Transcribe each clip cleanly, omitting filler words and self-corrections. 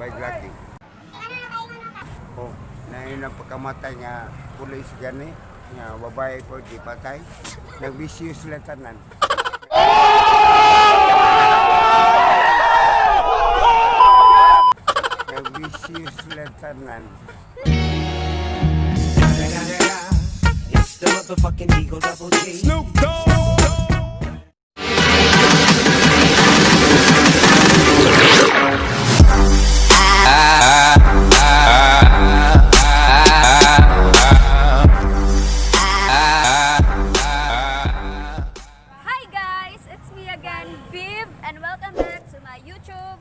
Babae laki. Oh, na yun ang pagkamatay nga pulis gani nga babae po di patay. Nagbisyo sila tanan. Nagbisyo sila tanan. It's the motherfucking Eagle Double G. Hi guys! It's me again, Viv, and welcome back to my YouTube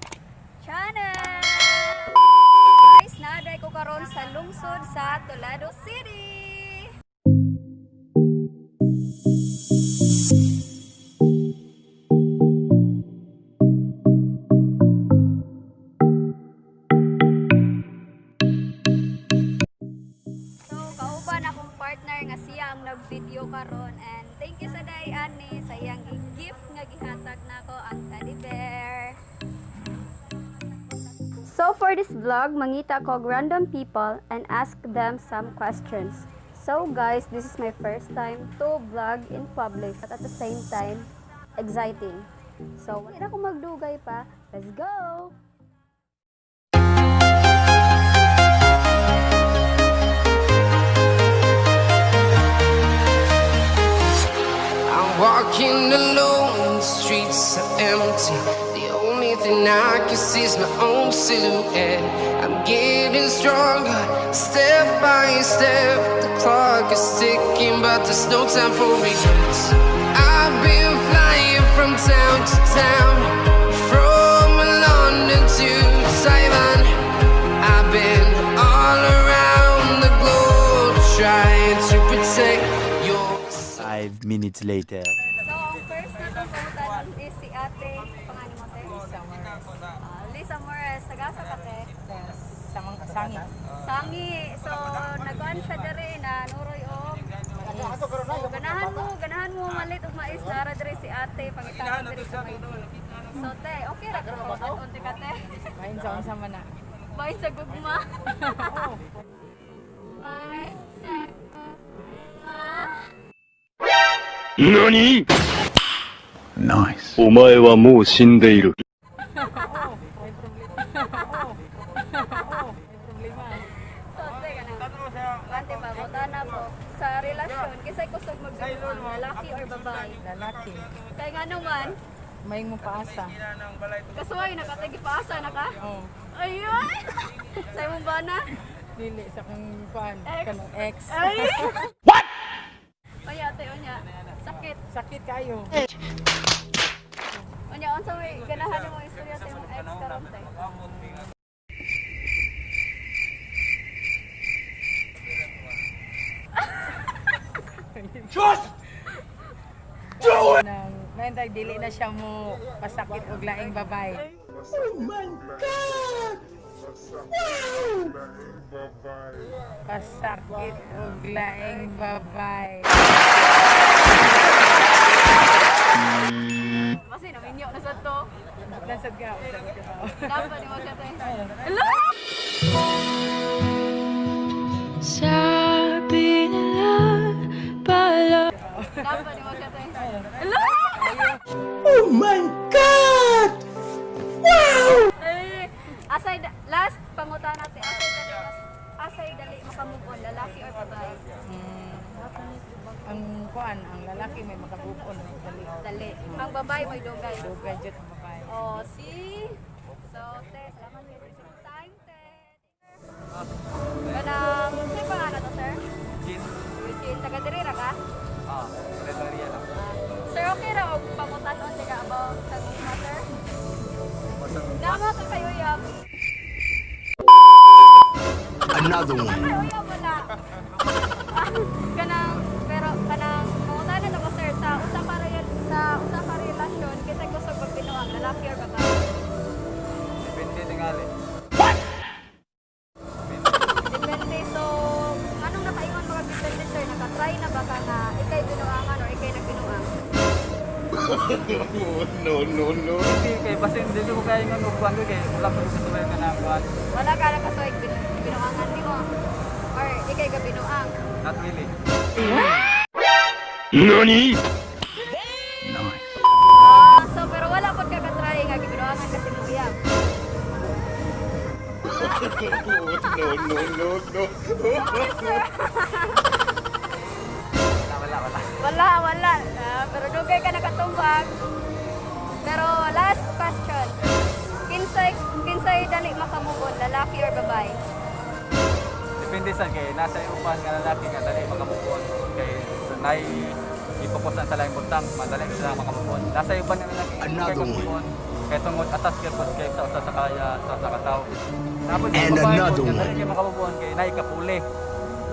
channel! Guys, naaday ko karon sa lungsod sa Toledo City! So, kauban akong partner nga siya ang nag-video karon and thank you sa day ani sa iyang gift nga gihatag nako ang teddy bear. So for this vlog, mangita ko og random people and ask them some questions. So guys, this is my first time to vlog in public but at the same time, exciting. So, wala na akong magdugay pa. Let's go! I'm walking alone, the streets are empty. The only thing I can see is my own silhouette. I'm getting stronger, step by step. The clock is ticking, but there's no time for regrets. I've been flying from town to town, from London to Taiwan. I've been all around the globe trying to protect your 5 minutes later. So, ang first na itong pangutanon is si ate, pangalan mo te? Lisa Mores. Lisa Mores, tagasa ka te? Sangi. Sangi. So, nagkuhan siya dere na nuroy og so, ganahan mo malit og mais nara dere si ate pangitaon dere sa may. So, te, okay ra ka pangaton te ka te. Bahin sa unsa man na. Bahin sa gugma. Bye sa gugma. 何お前はもう死んでいる。 May problema. So, te, ganang. Ate ba, na po. Sa relasyon, kisay kusog magbinuang, lalaki or babae? Lalaki. Kaya nga naman, May mo paasa. kasuway na ka, paasa na ka. Oh, Ayun! Sa imong bana? dili sa kong kuan, Ex. kanang ex. Ay! What? Onya, ate, onya. Sakit. Sakit kayo. Onya, unsa may ganahan mo istorya sa imong ex karon te? Nang may dili na siya mo pasakit og laing babae. Pasakit og laing babae. Kasi naminyo na sa to. Lasad ka. Lasad ka. Dapat mo siya te. Hello! Sabi nila pala. Dapat mo siya te. Hello! Oh my God! Ay, asay last pangutan natin asay dali makamove on lalaki or babae? Ang kuan, ang lalaki may makabukon. Dali. Dali. Ang babae may dugay. Dugay jud ang babae. Oh, see? So, te, salamat kayo sa time, te. Kanang, sa'yo pangalan to, sir? Eugene. Eugene, taga diri ra ka? Ah, lang. Sir, okay ra og pangutan-on ka about sa gugma, sir? Nama ka kayo yab. Another one. Ay, uyab wala. Kanang pero kanang pangutan na ko sir sa usa ka sa usa ka relasyon kinsa kusog pagbinuang lalaki or babae? Depende tingali. Depende. So, anong nakaingon mga depende, sir? Nakatry na ba ka na ikay binuangan or ikay nagbinuang? No, no, no. Hindi kay basin dili ko kaya nga kuan ko kay wala ko kasuway ka na kuan. Wala ka nakasuway binuangan nimo. Or ikay ka binuang. Not really. NANI? Ah, so pero wala pod ka katry nga gibinuangan kasi mo uyab. No, no, no, no. Wala, wala, wala. Wala, wala. Ah, pero dugay ka nakatumbag. Pero last question. Kinsay kinsay dali makamove on, lalaki or babae? Depende sa kay nasa uban nga lalaki nga dali makamove kay sa nay ipokusan sa laing butang madali sila makamove on. Nasa uban nga lalaki nga dugay Another one. makamove on, kay tungod atas gyud pod kay sa usa sa kaya sa usa ka tawo. Tapos yung And babae pod another nga one. dali kay makamove on kay nay kapuli.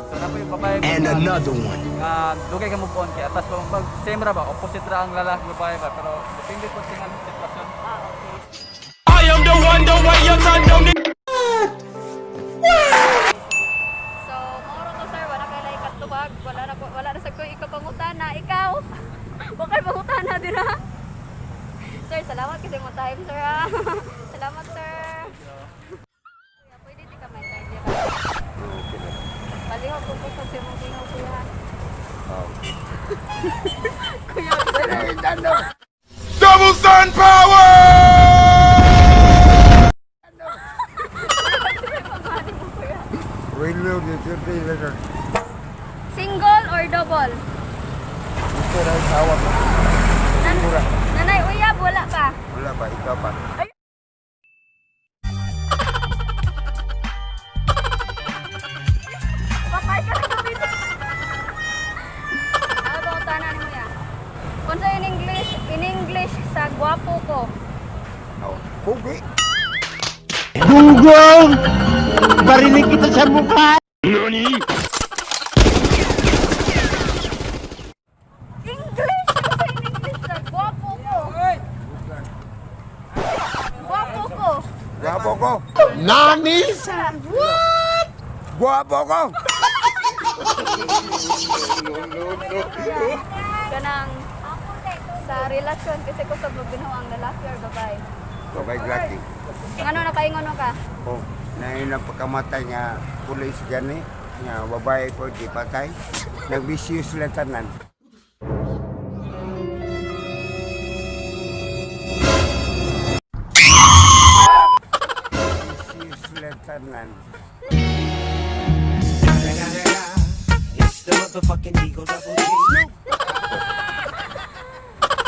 So napo yung babae pod And nga- another one. nga dugay ka move on kay atas pa pag same ra ba, opposite ra ang lalaki babae ba, pero depende pod sa sitwasyon. Ah, okay. I am the one, the way your son don't need. So, moro to sir, wala kay laing katubag, wala na wala na sa koy ikapangutana, ikaw. Wa kay pangutana dira. Sir, salamat kasi mo time, sir. Ah. Salamat, sir. Kuya, pwede di ka may time dira. Okay na. Palihog kung kusog sa imong tingog, kuya. Oh. Kuya, Double sun power! pagmani mo, kuya. Willow, Duterte, lang. Single or double? Gusto na asawa ko. Nan Nanay, uyab, wala pa. Wala pa, ikaw pa. Patay ka na dito. Ano ba tanan mo ya? Unsa in English sa gwapo ko? Oh. Pugi. Google! Barinig kita sa mukha! NANI? English! Unsa in English sa gwapo ko? Gwapo ko. Gwapo ko. Nani? What? Gwapo ko. Kanang sa relasyon kasi ko sa ang lalaki or babae. Babae laki. Ngano nakaingon ka? Oh, na yun ang pagkamatay nga pulis gani nga babae po di patay. Nagbisyo sila tanan. Bisyo sila tanan.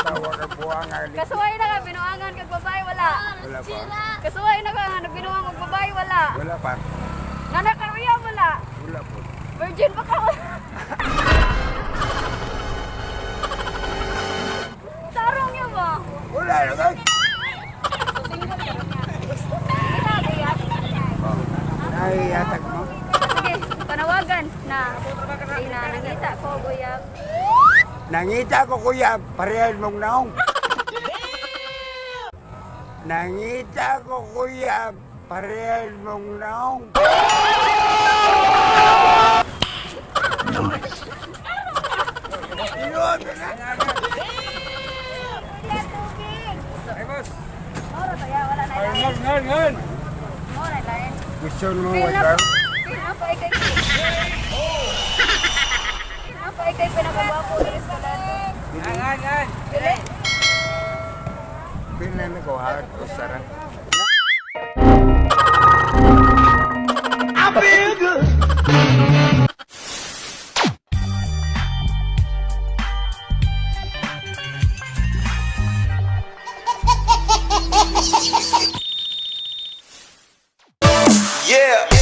Tawa ka buwangan. Kasuway na ka binuangan kag babae wala. Wala pa. Kasuway na ka nga nagbinuang og babae wala. Wala pa. Nana ka uya wala. Wala po. Virgin pa ka. Tarong yun ba? Wala na kay. So single ka rin niya. Kita kaya. Ay, atag mo. Sige, panawagan na. Ay na nangita ko guyab. Nangita ko kuya, parehas mong naong. Nangita ko kuya, parehas mong naong. Yun! Kuya tubig. Ay boss. Moro to ya, wala na ilain. Ngan ngan. Moro na ilain. Gusto mo Feel na, wala? feel na pa ikay. Feel na pa ikay pinakagwapo diri sa lato. Ngan ngan ngan. Dili. Pila na ko ha, usara. I feel good! Yeah!